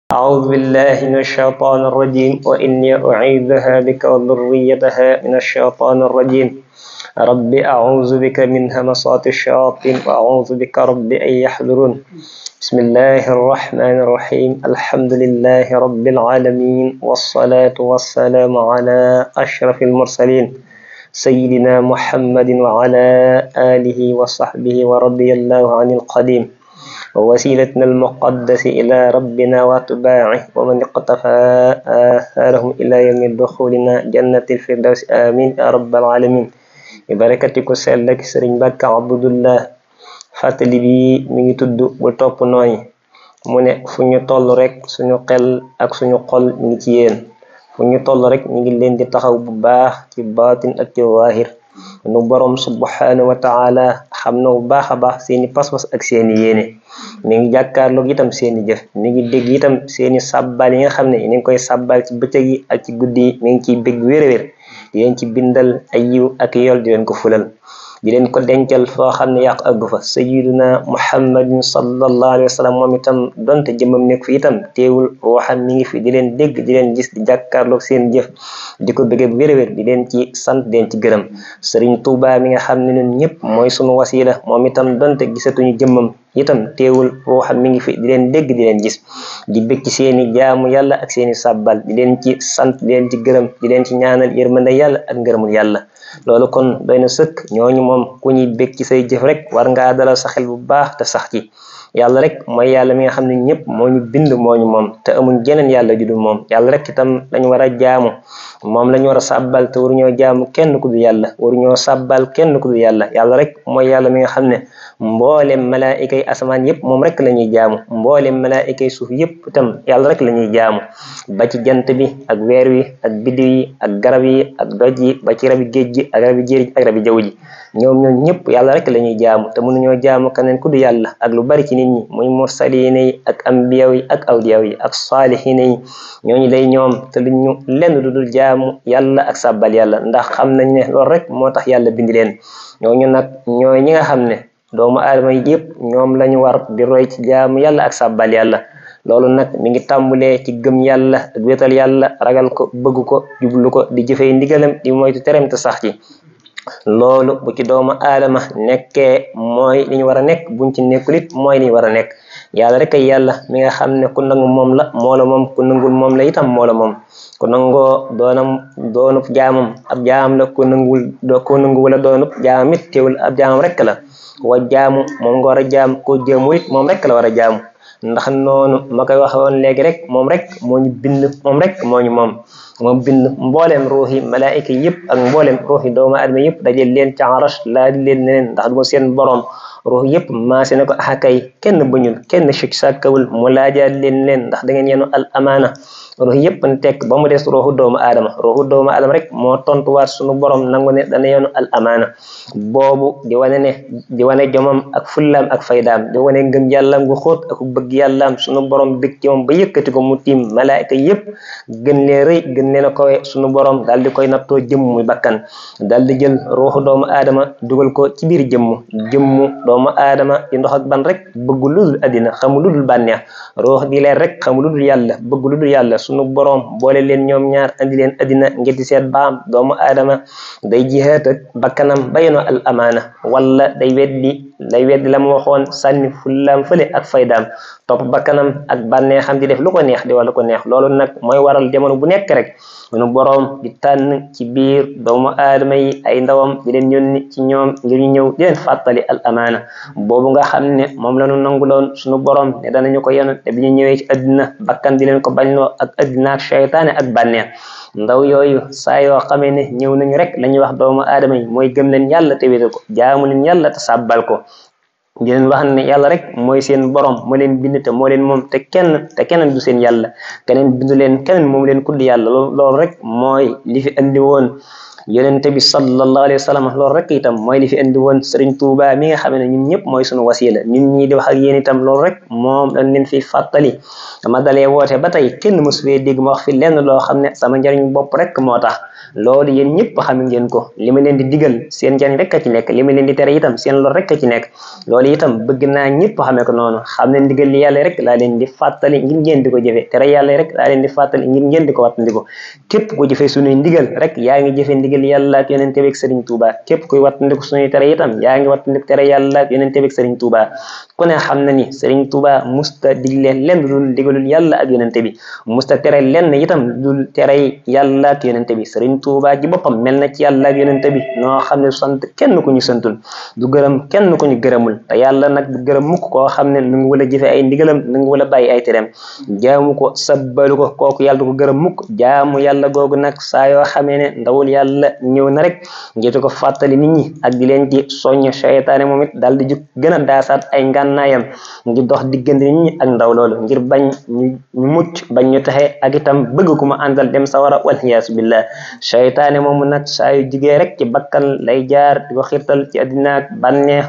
أعوذ بالله من الشيطان الرجيم وإني أعيذها بك وذريتها من الشيطان الرجيم رب أعوذ بك من همسات الشياطين وأعوذ بك رب أن يحضرون بسم الله الرحمن الرحيم الحمد لله رب العالمين والصلاة والسلام على أشرف المرسلين سيدنا محمد وعلى آله وصحبه ورضي الله عن القديم ووسيلتنا المقدس إلى ربنا واتباعه ومن اقتفى آثارهم إلى يوم دخولنا جنة الفردوس آمين يا رب العالمين ببركتك سيدك سرين بك عبد الله fàttali bi mi ngi tudd bu topp nooy mu ne fu ñu toll rek suñu xel ak suñu xol mi ngi ci yéen fu ñu toll rek mi ngi leen di taxaw bu baax ci baatin ak ci zahir nu borom subhanahu wa ta'ala xam na bu baax a baax seeni pas-pas ak seeni yéene mi ngi jàkkaarloog itam seeni jëf mi ngi dégg itam seeni sàbbal yi nga xam ne ni ngi koy sàbbal ci bëccëg yi ak ci guddi yi mi ngi ciy bégg wér-wér di leen ci bindal ay yiw ak yool di leen ko fulal di leen ko dencal foo xam ne yàq àggu fa sayyiduna muhammadin sallallahu alayhi wa sallam moom itam donte jëmmam nekk fi itam teewul waxam mi ngi fi di leen dégg di leen gis di jàkkaarloog seen jëf di ko bëgg bu wér-wér di leen ci sant di leen ci gërëm sëriñ Tuuba mi nga xam ne ñun ñëpp mooy sunu wasila moom itam donte gisatuñu jëmmam itam teewul waxam mi ngi fi di leen dégg di leen gis di bëgg ci seeni jaamu yàlla ak seeni sàbbal di leen ci sant di leen ci gërëm di leen ci ñaanal yërmande yàlla ak ngërëmul yàlla loolu kon doy na sëkk ñooñu moom ku ñuy bég ci say jëf rek war ngaa dalal sa xel bu baax te sax ci yàlla rek mooy yàlla mi nga xam ne ñëpp moo ñu bind moo ñu moom te amuñ jeneen yàlla ju dul moom yàlla rek itam lañu war a jaamu moom lañu war a sàbbal te waruñoo jaamu kenn ku dul yàlla waruñoo sàbbal kenn ku dul yàlla yàlla rek mooy yàlla mi nga xam ne mboolem malaayika yi asamaan yëpp moom rek la ñuy jaamu mboolem malaayika yi suuf yëpp itam yàlla rek la ñuy jaamu ba ci jant bi ak weer wi ak biddiw yi ak garab yi ak doj yi ba ci rabi géej gi ak rabi jéeri ak rabi jaww ji ñoom ñëpp yàlla rek la ñuy jaamu te mënuñoo jaamu keneen ku dul yàlla ak lu bari ci nit ñi muy mursaliina yi ak ambiyaw yi ak awliyaw yi ak saalihiina yi ñooñu day ñoom te lu ñu lenn du dul jaamu yàlla ak sàbbal yàlla ndax xam nañ ne loolu rek moo tax yàlla bindi leen ñooñu nag ñooy ñi nga xam ne doomu aadama yi yëpp ñoom lañu war di roy ci jaamu yàlla ak sàbbal yàlla loolu nag mi ngi tàmbulee ci gëm yàlla ak wéetal yàlla ragal ko bëgg ko jublu ko di jëfee ndigalam di moytu terem te sax ci loolu bu ci doomu aadama nekkee mooy li ñu war a nekk buñ ci nekkul it mooy li ñu war a nekk yàlla rek ay yàlla mi nga xam ne ku nangu moom la moo la moom ku nangul moom la itam moo la moom ku nangoo doonub jaamam ab jaamam la ku nanguwul a doonub jaamam it teewul ab jaamam rek la wa jaamu moom nga war a jaam ko jéemul it moom rek la war a jaamu ndax noonu ma koy waxe woon léegi rek moom rek moo ñu bind moom rek moo ñu moom bind mbooleem ruuxi malaayika yëpp ak mbooleem ruuxi doomu aadama yëpp dajel leen ca arash laa di leen ne leen ndax duma seen borom ruux yëpp maase na ko axakay kenn bañul kenn chik sàkkawul mu laajaat leen ndax da ngeen yenu al amaana ruux yëpp ne tekk ba mu des ruuxu doomu aadama rek moo tontuwaat sunu borom nangu ne dana yenu al amaana boobu di wane jomam ak fullaam ak faydaam di wane ngëm yàllaam gu xóot ak bëgg yàllaam sunu borom bëgg ci moom ba yëkkati ko mu tiim malaayika yëpp gën leen rëy gën leen a kowe sunu borom daal di koy nattoo jëmm muy bakkan daal di jël ruuxu doomu aadama dugal ko ci biir jëmmu doomu aadama di ndox ak ban rek bëgg lu dul àddina xamu lu dul bànneex ruux di leer rek xamu lu dul yàlla bëgg lu dul yàlla sunu borom boole leen ñoom ñaar andi leen àddina ngir di seet baam doomu aadama day jihaat ak bakkanam bayno al amaana wala day weddi la mu waxoon sànni fullaam fële ak faydaam topp bakkanam ak bànneexam di def lu ko neex di wax lu ko neex loolu nag mooy waral jamono bu nekk rek sunu borom di tànn ci biir doomu aadama yi ay ndawam di leen yónni ci ñoom ngir ñu ñëw di leen fàttali al amaana boobu nga xam ne moom la ñu nanguloon sunu borom ne danañu ko yenu te bi ñu ñëwee ci àddina bakkan di leen ko bañloo ak àddina ak seytaane ak bànneex ndaw yooyu saa yoo xamee ne ñëw nañu rek la ñuy wax doomu aadama yi mooy gëm leen yàlla te wéetal ko jaamu leen yàlla te sàbbal ko di leen wax ne yàlla rek mooy seen borom moo leen bind te moo leen moom te keneen du seen yàlla keneen bindu leen keneen moom leen kudd yàlla loolu rek mooy li fi andi woon yonente bi sallallahu alayhi wa sallam loolu rek itam mooy li fi andi woon Sëriñ Tuuba mi nga xam ne ñun ñëpp mooy sunu wasila ñun ñii di wax ak yéen itam loolu rek moom dañ leen fi fàttali dama dalee woote ba tey kenn mosu fee dégg ma wax fi lenn loo xam ne sama njariñ bopp rek moo tax loolu yéen ñëpp xam ngeen ko li ma leen di digal seen njariñ rek a ci nekk li ma leen di tere itam seen lor rek a ci nekk loolu itam bëgg naa ñëpp xamee ko noonu xam ne ndigal li yàlla rek laa leen di fàttali ngir ngeen di ko jëfe tere yàlla rek laa leen di fàttali ngir ngeen di ko wattandiko képp ku jëfe suñuy ndigal rek yaa ngi jëfe ndigal yàlla ak yonente bi ak Sëriñ Tuuba képp kuy wattandiko suñuy tere itam yaa ngi wattandiko tere yàlla ak yonente bi ak Sëriñ Tuuba ku ne xam na ni Sëriñ Tuuba musta digle lenn dul digalul yàlla ak yonente bi musta tere lenn itam dul tere yàlla ak yonente bi Sëriñ Tuuba ji boppam mel na ci yàlla ak yonente bi noo xam ne sant kenn ku ñu santul du gërëm kenn ku ñu gërëmul te yàlla nag du gërëm mukk koo xam ne nu ngi wala jëfe ay ndigalam nu ngi wala bàyyi ay tereem jaamu ko sabbalu ko kooku yàlla du ko gërëm mukk jaamu yàlla googu nag saa yoo xamee ne ndawul yàlla ñëw na rek ngir ko fàttali nit ñi ak di leen ci soññ seytaane moom it daal di jug gën a daasaat ay ngànnaayam ngir dox diggante nit ñi ak ndaw loolu ngir bañ ñu mucc bañ ñu taxe ak itam bëgg ku ma àndal dem sawara wal iyaasu billah seytaane moomu nag saa yu jigee rek ci bakkan lay jaar di ko xirtal ci àddina ak bànneex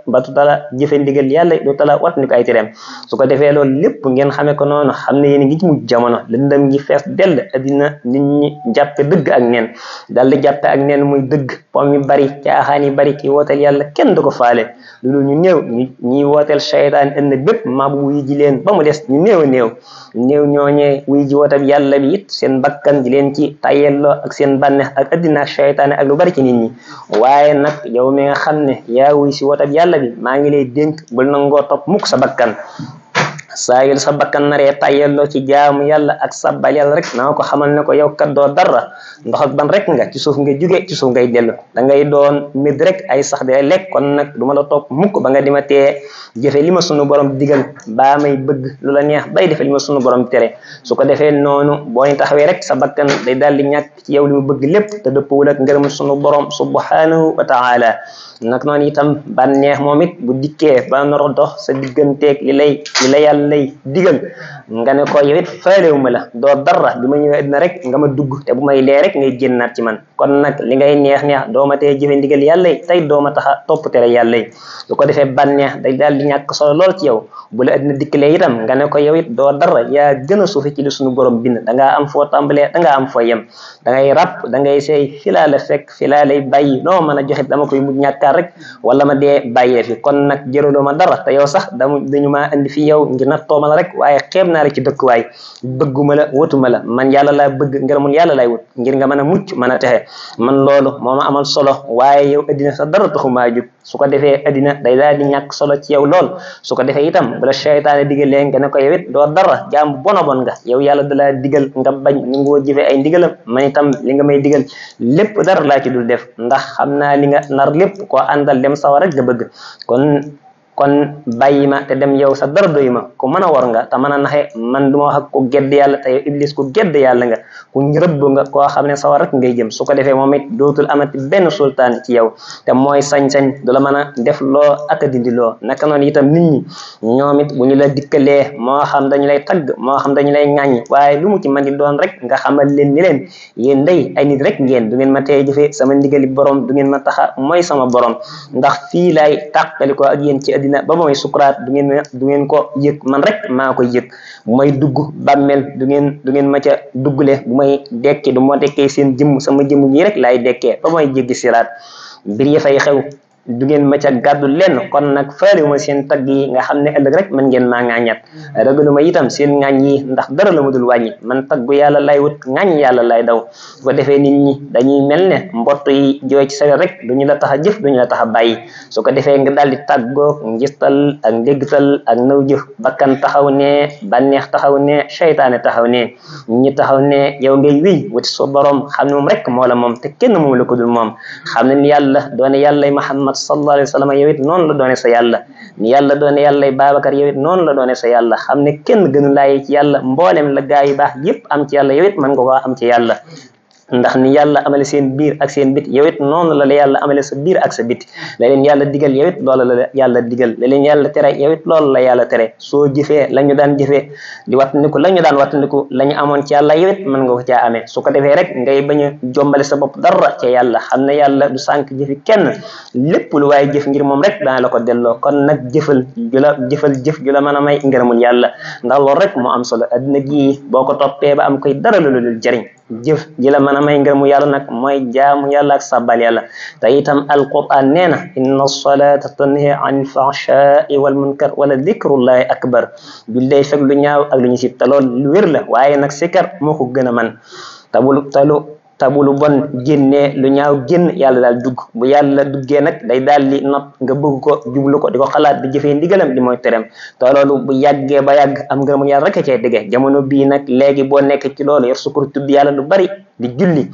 batu tala jëfe ndigal yàlla du tala wat ni ko ay tereem su ko defee loolu lépp ngeen xamee ko noonu xam ne yéen ngi ci mujj jamono lëndëm gi fees dell àddina nit ñi jàppe dëgg ak neen dal di jàppe ak neen muy dëgg pom yi bari caaxaan yi bari ki wooteel yàlla kenn du ko faale loolu ñu néew ñi wooteel seytaan ënd bépp maabu wuy ji leen ba mu des ñu néew a néew ñooñee wuy ji wootab yàlla bi it seen bakkan di leen ci tayelloo ak seen bànneex ak àddina ak seytaane ak lu bari ci nit ñi waaye nag yow mi nga xam ne yaa wuy si wootab yàlla bi maa ngi lay dénk bul nangoo topp mukk sa bakkan saa yu sa bakkan naree tayelloo ci jaamu yàlla ak sabbal yàlla rek naa ko xamal ne ko yow kat doo dara ndox ak ban rek nga ci suuf nga jóge ci suuf ngay dellu da ngay doon mid rek ay sax di lekk kon nag du ma la topp mukk ba nga dima tee jëfe li ma sunu borom digal baa may bëgg lu la neex bay defe li ma sunu borom tere su ko defee noonu boo ñu taxawee rek sa bakkan day daal di ñàkk ci yow li mu bëgg lépp te dëppwul ak ngërëm sunu borom subhanahu wa taala nag noonu itam bànneex moom it bu dikkee ba noro dox sa digganteeg li la yàlla lay digal nga ne ko yow it faalewu ma la doo dara bi ma ñëwee dina rek nga ma dugg te bu may lee rek ngay génnaat ci man kon nag li ngay neex doo ma tee jëfe ndigal yàlla yi tey doo ma tax a topp tere yàlla yi su ko defee bànneex day daal di ñàkk solo lool ci yow bu la addina dikkalee itam nga ne ko yow it doo dara yaa gën a suufi ci li suñu borom bind dangaa am foo tàmbalee dangaa am foo yem da ngay ràpp da ngay seey filaa la fekk filaa lay bàyyi loo mën a joxe dama koy mujj ñàkkaar rek wala ma dee bàyyee fi kon nag jëraloo ma dara te yow sax dañu maa indi fi yow ngir nag tooma la rek waaye xeeb naa la ci dëkkuwaay bëgguma la wutuma la man yàlla laa bëgg ngërëmul yàlla lay wut ngir nga mën a mucc mën a texe man loolu moo ma amal solo waaye yow addina sa dara taxumaa jug su ko defee addina day daal di ñàkk solo ci yow lool su ko defee itam bu la seytaane digalee nga ne ko yow it doo dara jaam bona bon nga yow yàlla dalaa digal nga bañ ni ngoo jëfee ay ndigalam man itam li nga may digal lépp dara laa ci dul def ndax xam naa li nga nar lépp koo àndal dem sawa rek nga bëgg kon bàyyi ma te dem yow sa dara doy ma ku mën a war nga te mën a naxe man du ma wax ak ku gedd yàlla te yow iblis ku gedd yàlla nga ku rëbb nga koo xam ne sawar rek ngay jëm su ko defee moom it dootul amati benn sultaan ci yow te mooy sañ-sañ du la mën a def loo ak a dindi loo naka noonu itam nit ñi ñoom it bu ñu la dikkalee moo xam dañu lay tagg moo xam dañu lay ŋàññ waaye lu mu ci mën di doon rek nga xamal leen ni leen yéen day ay nit rek ngeen du ngeen ma tee jëfee sama ndigali borom du ngeen ma taxa mooy sama borom ndax fii laay tàqali ko ak yéen ci àddina ba mooy sukuraat du ngeen ko yëg man rek maa koy yëg bu may dugg bàmmeel du ngeen ma ca duggule bu may dekki du ma dekkee seen jëmm sama jëmm ñi rek laay dekkee ba mooy jéggi siraat mbir ya fay xew du ngeen ma ca gàddu lenn kon nag faaliwuma seen tagg yi nga xam ne ëllëg rek man ngeen maa ŋaañat ragaluma itam seen ŋaañ yi ndax dara la mu dul wàññi man taggu yàlla lay wut ŋaañ yàlla lay daw bu ko defee nit ñi dañuy mel ne mbott yi jooy ci sawet rek duñu la tax a jëf duñu la tax a bàyyi su ko defee nga daal di tàggoog ngistal ak ndéggtal ak naw jëf bakkan taxaw ne bànneex taxaw ne seytaane taxaw ne ñi taxaw ne yow ngay wéy wuti sa borom xam ne moom rek moo la moom te kenn moom la ko dul moom xam ne ni yàlla doone yàlla Muhammad sallallahu alayhi wa sallam yow it noonu la doone sa yàlla ni yàlla doone yàlla Babacar yow it noonu la doone sa yàlla xam ne kenn gënu laay ci yàlla mboolem la gaa yu baax yépp am ci yàlla yow it mën nga koo am ci yàlla ndax ni yàlla amale seen biir ak seen bit yow it noonu la yàlla amale sa biir ak sa bit la leen yàlla digal yow it loola la yàlla digal la leen yàlla tere yow it loolu la yàlla tere soo jëfee la ñu daan jëfee di wattandiku la ñu daan wattandiku la ñu amoon ci yàlla yow it mën nga ko caa amee su ko defee rek ngay bañ a jombale sa bopp dara ca yàlla xam ne yàlla du sànq jëfi kenn lépp lu waaye jëf ngir moom rek dana la ko delloo kon nag jëfal jëf ju la mën a may ngërëmul yàlla ndax loolu rek moo am solo adduna gi boo ko toppee ba am koy dara lu dul jëriñ jëf ji la mën a may ngërëmu yàlla nag mooy jaamu yàlla ak sabbal yàlla te itam alquran nee na inna salata tanhi anil fahshai wal munkar wala dikrullahi akbar jullee fekk lu ñaaw ak lu ñu sib te loolu lu wér la waaye nag sikar moo ko gën a man tabu lu bon génnee lu ñaaw génn yàlla daal dugg bu yàlla duggee nag day daal di not nga bëgg ko jublu ko di ko xalaat di jëfee ndigalam di mooy terem te loolu bu yàggee ba yàgg am ngërëmu yàlla rek a cee dëgge jamono bii nag léegi boo nekk ci loolu yor sukkur tudd yàlla lu bari di julli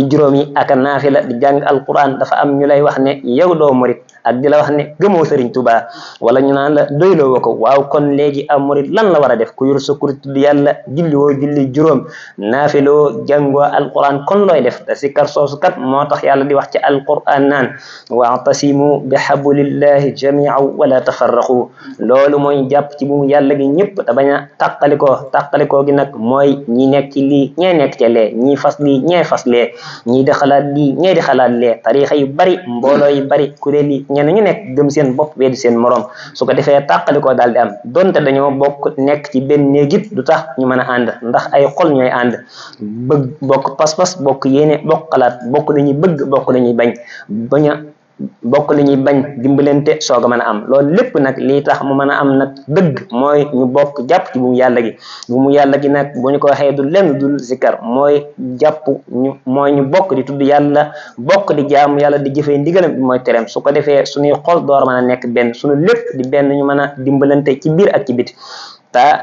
juróom yi ak naafila di jàng alquran dafa am ñu lay wax ne yow doo murit ak di la wax ne gëmoo Sëriñ Tuubaa wala ñu naan la doyloo ko waaw kon léegi am murit lan la war a def ku yor sukkur tudd yàlla julli juróom naafiloo jàngoo alquran kon looy def te sikkar soosu kat moo tax yàlla di wax ci alquran naan wa'tasimu bi hablillahi jami'an wala tafarraqu loolu mooy jàpp ci bu mu yàlla gi ñëpp te bañ a tàqalikoo gi nag mooy ñi nekk ci lii ñee nekk ci lee ñi fas lii ñee fas lee ñii di xalaat lii ñee di xalaat lee tarixa yu bari mbooloo yu bari kuréel yi ñenn ñu nekk gëm seen bopp weddi seen morom su ko defee tàqalikoo daal di am donte dañoo bokk nekk ci benn néegit du tax ñu mën a ànd ndax ay xol ñooy ànd bëgg bokk pas-pas bokk yéene bokk xalaat bokk lañuy bëgg bokk lañuy bañ bokk li ñuy bañ dimbalante soog a mën a am loolu lépp nag lii tax mu mën a am nag dëgg mooy ñu bokk jàpp ci bu mu yàlla gi bu mu yàlla gi nag bu ñu ko waxee du lenn dul zikar mooy jàpp mooy ñu bokk di tudd yàlla bokk di jaamu yàlla di jëfee ndigalam bi mooy tereem su ko defee suñuy xol door mën a nekk benn suñu lépp di benn ñu mën a dimbalante ci biir ak ci biti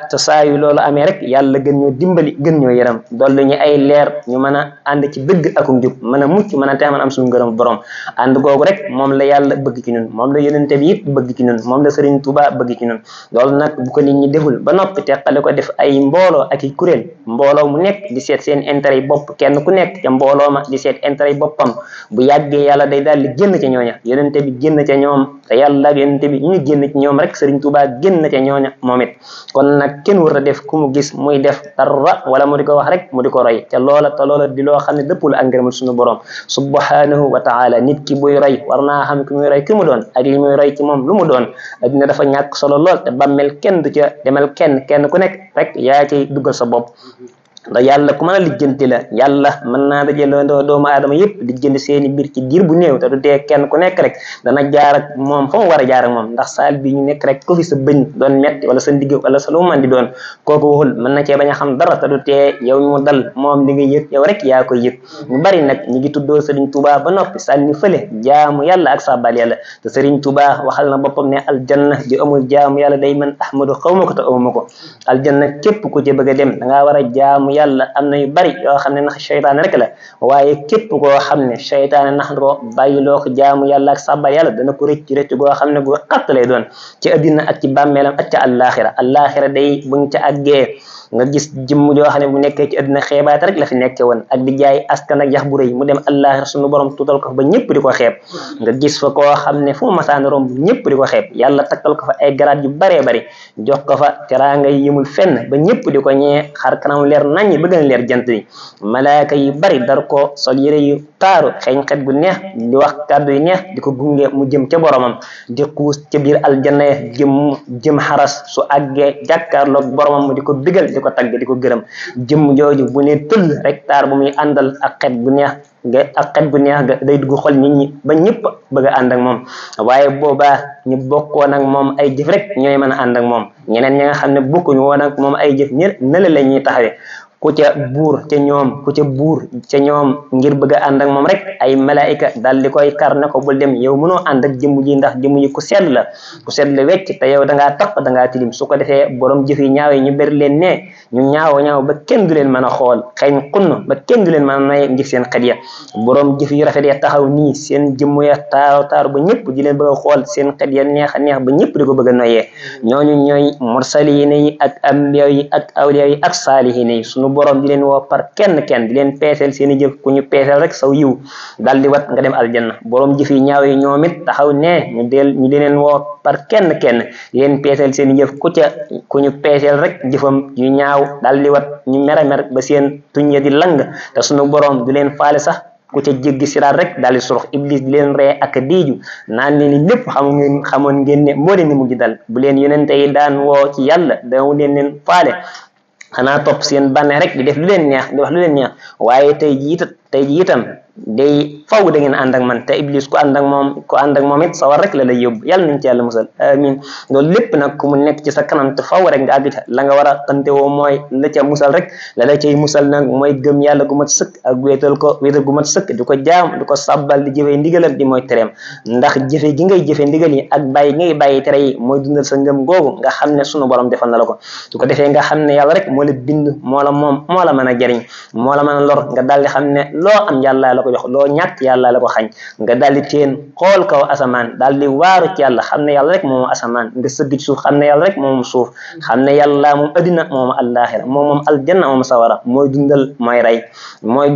te saa yu loolu amee rek yàlla gën ñoo dimbali gën ñoo yaram dolli ñu ay leer ñu mën a ànd ci dëgg akum jub mën a mucc mën a teex mën am suñu ngërëm borom ànd googu rek moom la yàlla bëgg ci ñun moom la yonente bi it bëgg ci ñun moom la Sëriñ Tuubaa bëgg ci ñun loolu nag bu ko nit ñi deful ba noppi teqale ko def ay mbooloo ak i kuréel mbooloo mu nekk di seet seen intérêt yi bopp kenn ku nekk ca mbooloo ma di seet intérêt yi boppam bu yàggee yàlla day daal di génn ca ñooña yonente bi génn ca ñoom te yàlla yonente bi ñu génn ci ñoom rek Sëriñ Tuubaa génn ca ñooña moom it kon nag kenn war a def ku mu gis muy def dara wala mu di ko wax rek mu di ko roy te loola di loo xam ne dëppul ak ngërëmal suñu borom subhanahu wa taala nit ki buy roy war naa xam ki muy roy ki mu doon ak li muy roy ci moom lu mu doon addina dafa ñàkk solo lool te bàmmel kenn du ca demal kenn ku nekk rek yaa cay duggal sa bopp ndax yàlla ku mën a lijjanti la yàlla mën naa dajaloo doomu aadama yëpp lijjanti seeni mbir ci diir bu néew te du tee kenn ku nekk rek dana jaar ak moom fa mu war a jaar ak moom ndax saal bi ñu nekk rek ko fi sa bëñ doon metti wala sa ndigg wala sa lu man di doon kooku waxul mën na cee bañ a xam dara te du tee yow ñu dal moom li nga yëg yow rek yaa koy yëg ñu bari nag ñu ngi tuddoo Sëriñ Tuubaa ba noppi sànni fële jaamu yàlla ak sabbal yàlla te Sëriñ Tuubaa waxal na boppam ne aljanna ji amul jaamu yàlla day man ahmadu xawma ko te awma ko aljanna képp ku ci bëgg a dem da ngaa war a jaamu yàlla am na yu bari yoo xam ne nax seytaane rek la waaye képp koo xam ne seytaane nax ko bàyyiloo ko jaamu yàlla ak sabbal yàlla dana ko rëcc goo xam ne gu xatt lay doon ci addina ak ci bàmmeelam ak ca àllaaxira day buñ ca àggee nga gis jëmm joo xam ne bu nekkee ci addina xeebaate rek la fi nekke woon ak di jaay askan ak yax bu rëy mu dem àllaaxira suñu borom tuutal ko fa ba ñëpp di ko xeeb nga gis fa koo xam ne fu mu masaan romb ñëpp di ko xeeb yàlla takkal ko fa ay garaat yu baree bari jox ko fa teraanga yi yëmul fenn ba ñëpp di ko ñee xar kanam leer naññi bëgg na leer jant bi malaaka yu bari dar ko sol yére yu taaru xeeñ xet gu neex di wax kàddu yu neex di ko gunge mu jëm ca boromam di xuus ca biir aljanna jëm xaras su àggee jàkkaarloog boromam mu di ko bigal di ko tagg di ko gërëm jëmm jooju bu ne tëll rek taar bu muy àndal ak xet gu neex ga day dugg xol nit ñi ba ñëpp bëgg a ànd ak moom waaye boobaa ñu bokkoon ak moom ay jëf rek ñooy mën a ànd ak moom ñeneen ñi nga xam ne bokkuñu woon ak moom ay jëf nele la ñuy taxawee ku ca buur ca ñoom ngir bëgg a ànd ak moom rek ay malaika daal di koy kar ne ko bul dem yow mënoo ànd ak jëmm ji ndax jëmm ji ku sell la wecc te yow dangaa taq dangaa tilim su ko defee borom jëf yi ñaaw yi ñu bëri leen ne ñu ñaaw ba kenn du leen mën a xool xëy xunn ba kenn du leen mën a nay ngir seen xet ya borom jëf yu rafet ya taxaw nii seen jëmm ya taaru ba ñëpp di leen bëgg a xool seen xet ya neex a neex ba ñëpp di ko bëgg a noyee ñooñu ñooy mursaliina yi ak ambiya yi ak awliya yi ak saalihiina yi sunu borom di leen woo par kenn di leen peeseel seeni jëf ku ñu peeseel rek saw yiw dal di wat nga dem aljanna borom jëf yi ñaaw yi ñoom it taxaw ne ñu di leen woo par kenn di leen peeseel seeni jëf ku ñu peeseel rek jëfam yu ñaaw dal di wat ñu mer ba seen tuñ ya di lang te sunu borom du leen faale sax ku ca jéggi siraat rek daal di surux iblis di leen ree ak diiju naan leen lépp xamoon ngeen ne moo leen ni mujj dal bu leen yonente yi daan woo ci yàlla daw leen faale xanaa topp seen bànneex rek di def lu leen neex di wax lu leen neex waaye tey jii itam day faw da ngeen ànd ak man te iblis ku ànd ak moom it sawar rek la lay yóbbu yàlla nañ ci yàlla musal amin loolu lépp nag ku mu nekk ci sa kanam te faw rek nga àgg ca la nga war a xante woo mooy la ca musal rek la cay musal nag mooy gëm yàlla gu mat sëkk ak wéetal gu mat sëkk di ko jaam di ko sabbal di jëfee ndigalam di mooy tereem ndax jëfe gi ngay jëfe ndigal yi ak bàyyi gi ngay bàyyi tere yi mooy dundal sa ngëm googu nga xam ne sunu borom defal na la ko su ko defee nga xam ne yàlla rek moo la bind moo la moom moo la mën a jariñ moo la mën a lor nga daldi xam ne loo am yàlla la ko jox loo ñàkk yàlla la ko xañ nga daldi teen xool kaw asamaan daldi waaru ci yàlla xam ne yàlla rek moom asamaan nga sëgg ci suuf xam ne yàlla rek moom suuf xam ne yàlla moom addina moom àllaaxira moom aljanna moom sawara mooy dundal mooy rey mooy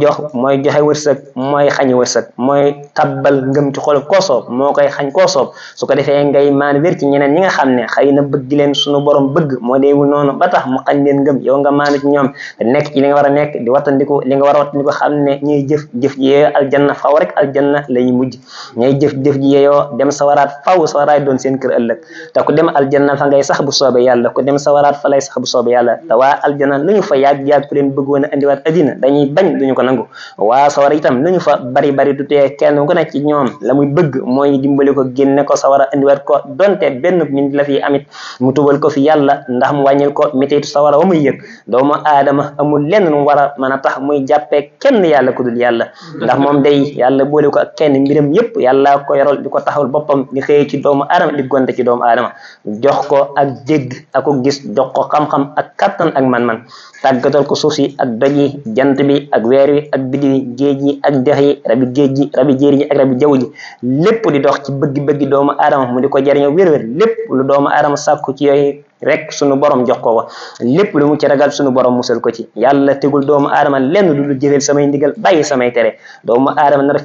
joxe wërsëg mooy xañi wërsëg mooy tabbal ngëm ci xol koo soob moo koy xañ koo soob su ko defee ngay maan wér ci ñeneen ñi nga xam ne xëy na bëgg leen sunu borom bëgg moo deewul noonu ba tax mu xañ leen ngëm yow nga maanu ci ñoom te nekk ci li nga war a nekk di wattandiku li nga war a wattandiku xam ne ñuy jëf ji yeeyoo aljanna faw rek aljanna la ñuy mujj ñuy jëf ji yeeyoo dem sawaraat faw sawaraat doon seen kër ëllëg te ku dem aljanna fa ngay sax bu soobee yàlla ku dem sawaraat fa lay sax bu soobee yàlla te waa aljanna lu ñu fa yàgg ku leen bëggoon a indiwaat addina dañuy bañ duñu ko nangu waa sawara itam lu ñu fa bari du tee kenn ku nekk ci ñoom la muy bëgg mooy dimbali ko génne ko sawara indiwaat ko donte benn min la fi amit mu tubal ko fi yàlla ndax mu wàññil ko mititu sawara wa muy yëg doomu aadama amul lenn lu war a mën a tax muy jàppee kenn yàlla ku dul yàlla ndax moom day yàlla boole ko ak kenn mbiram yépp yàlla ko yorol di ko taxawul boppam di xëy ci doomu aadama di gonte ci doomu aadama jox ko ak dégg ak gis jox ko xam-xam ak kattan ak man-man tàggatal ko suuf si ak doj yi jant bi ak weer wi ak biddi yi géej yi ak dex yi rabi géej gi rabi jéeri ji ak rabi jaww ji lépp di dox ci bëgg-bëggi doomu aadama mu di ko jariñoo wér-wér lépp lu doomu aadama sàkku ci yooyu rek sunu borom jox ko lépp lu mu ci ragal sunu borom musal ko ci yàlla tegul doomu aadama lenn lu dul jëfeel samay ndigal bàyyi samay tere doomu aadama nar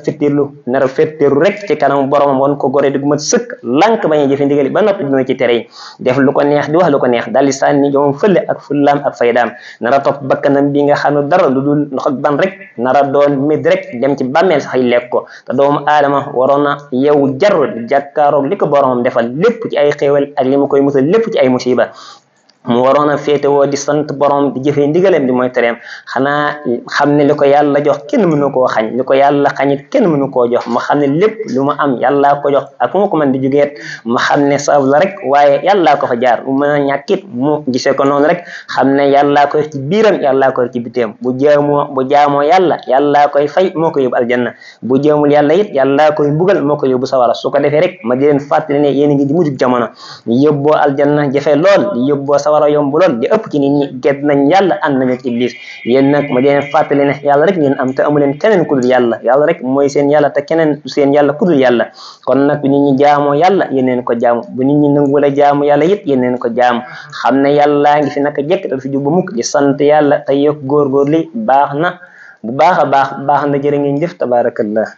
a fetteerlu rek ci kanam borom won ko gore dig mat sëkk lank bañ a jëfe ndigal yi ba noppi dina ci tere yi def lu ko neex di wax lu ko neex daldi sànni jomam fële ak fullaam ak faydaam nar a topp bakkanam bi nga xam ne dara lu dul ndox ak ban rek nar a doon mid rek dem ci bàmmeel sax lekk ko te doomu aadama waroon na yow jarul jàkkaaroog li ko boromam defal lépp ci ay xéewal ak li mu koy musal lépp ci ay musiba mu waroon a féetewoo di sant borom di jëfee ndigalem di mooy tereem xanaa xam ne li ko yàlla jox kenn mënu koo xañ li ko yàlla xañit kenn mënu koo jox ma xam ne lépp lu ma am yàllaa ko jox ak mu ko mën di jugeet ma xam ne sabab la rek waaye yàllaa ko fa jaar mu mën a ñàkkit mu gisee ko noonu rek xam ne yàllaa koy ci biiram yàllaa koy ci biteem bu jaamoo yàllaa koy fay moo ko yóbbu aljanna bu jaamul yàlla it yàllaa koy mbugal moo ko yóbbu sawara su ko defee rek ma di leen fàttali ne yéen a ngi di mujjug jamono yóbboo aljanna jafe lool yóbboo sawara yomb lool di ëpp ci nit ñi gedd nañ yàlla ànd nañ ak iblis yéen nag ma di leen fàttali ne yàlla rek ngeen am te amu leen keneen ku dul yàlla yàlla rek mooy seen yàlla te keneen du seen yàlla ku dul yàlla kon nag bu nit ñi jaamoo yàlla yéen neen ko jaamu bu nit ñi nanguwul a jaamu yàlla it yéen neen ko jaamu xam ne yàllaa ngi fi naka jekk dal fi jubbu mukk di sant yàlla te yokk góorgóor li baax na bu baax a baax na jërë ngeen jëf tabaarakallah